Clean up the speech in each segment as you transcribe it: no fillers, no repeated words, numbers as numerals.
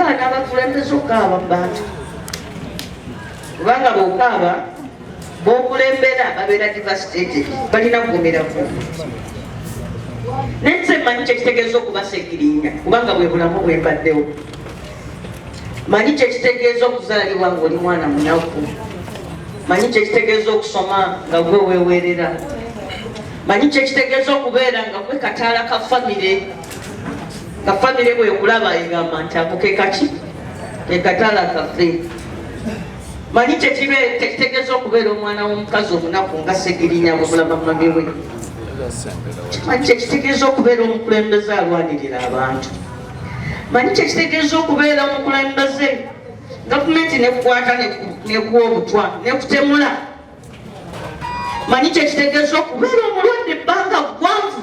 Tugaana abakulembeze okukaaba mu bantu, kubanga bw'okaaba b'okulembera babeera devastated, balina kugumira ku. Naye nze mmanyi kyekitegeeza okuba Segirinya, kubanga bwe bulamu bwe mbaddewo. Manyi kyekitegeeza okuzaalibwa ng'oli mwana munaku. Manyi kyekitegeeza okusoma nga gwe weewerera. Manyi kyekitegeeza okubeera nga gwe kataala ka famire, nga famire bwekulaba egamba nti ako ke kaki, ke kataala kaffe. Manyi kyekitegeeza okubeera omwana w'omukazi omunaku nga Segirinya bwe mulaba mami we. Manyi kyekitegeeza okubeera omukulembeze alwanirira abantu. Manyi kyekitegeeza okubeera omukulembeze gavumenti nekukwata nekuwa obutwa nekutemula. Manyi kyekitegeeza okubeera omulwadde ebbanga ggwanvu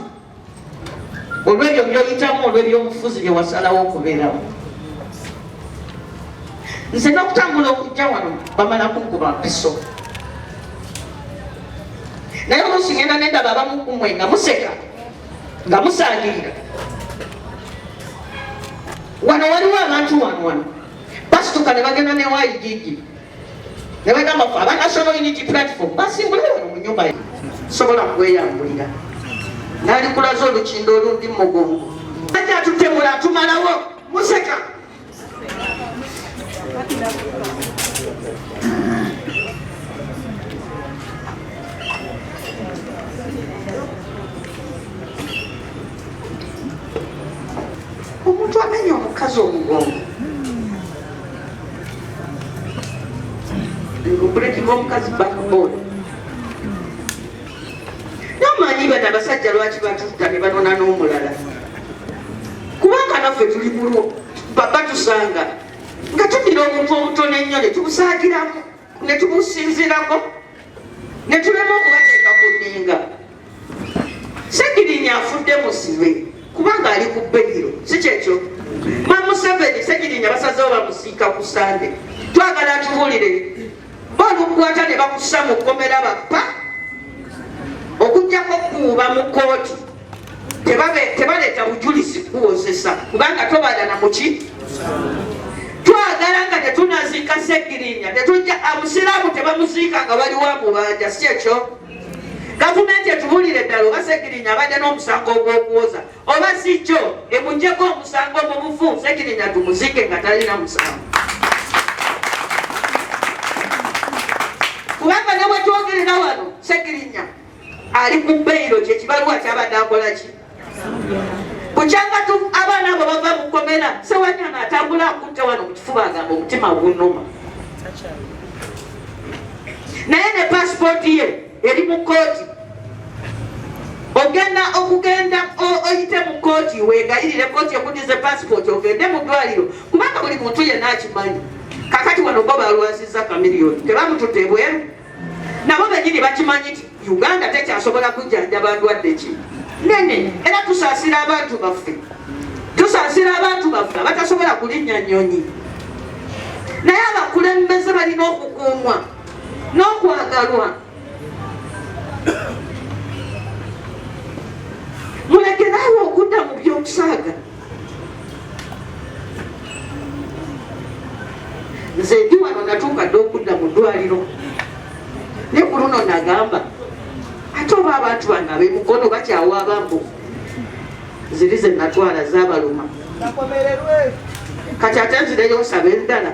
olw'ebyo byoyitamu, olw'ebyobufuzi bye wasalawo okubeeramu. Nze n'okutambula okujja wano bamala kunkuba mpiso, naye oluusi ngenda nendaba abamu kumwe nga museka nga musaagirira. Wano waliwo abantu wano wano basituka ne bagenda ne waigigi ne bagamba fe aba National Unity Platform basimbule wano mu nyumba, sobola kweyambulira nalikulaza olukindo olundi mugongo ajja atutemula atumalawo museka. Omuntu amenya omukazi omugongo, obuleki bw'omukazi, backbone. Nomanyi bano abasajja lwaki batutta ne banona n'omulala? Kubanga naffe tuli mulwo, batusanga nga tumira omuntu omutono ennyo ne tubusaagirako ne tubusinzirako ne tulema okubateeka ku nninga. Segirinya afudde musibe kubanga ali ku beyiro, si kyekyo? Ma Museveni, Segirinya basazeewo bamusiika ku Sande. Twagala atubuulire, balukwata ne bakussa mu kkomera bappa okugjako kuuba mu kkooti, tebaleeta bujulizi kuwozesa kubanga tobala na muki. Twagala nga tetunaziika Segirinya, tetujja. Amusiraamu tebamuziika nga waliwo amubanja, si kyekyo? Gavumenti etubuulire ddala oba Segirinya abadde n'omusango ogw'okuwoza oba si kyo, emugyeko omusango mu bufu, Segirinya tumuziike nga talina musango. Kubanga ne bwe twogerera wano Segirinya ali ku beyiro, kyekibaluwa kyabadde akola ki bukyanga abaana abo bava mu kkomera. Sewanyana atambula akutte wano mu kifuba agamba omutima gunuma, naye ne pasipooti ye eri mu kkooti. Ogenda okugenda oyite mu kkooti weegayirire kkooti ekudize pasipooti ogende mu ddwaliro, kubanga buli muntu yenna akimanyi. Kakati wano bo balwaziza Kamiliyoni, tebamututte ebweru. Nabo benyini bakimanyi nti Uganda tekyasobola kujjanjaba ndwadde ki nene. Era tusaasira abantu baffe, tusaasira abantu baffe abatasobola kulinnya nnyonyi, naye abakulembeze balina okukuumwa n'okwagalwa. Mulekeraawo okudda mu by'okusaaga. Nze ndi wano natuuka dda okudda mu ddwaliro, ne ku luno nagamba ate oba abantu bange ab'emukono bakyawaaba mbu ziri ze natwala zabaluma, kati ate nzireyo nsaba endala.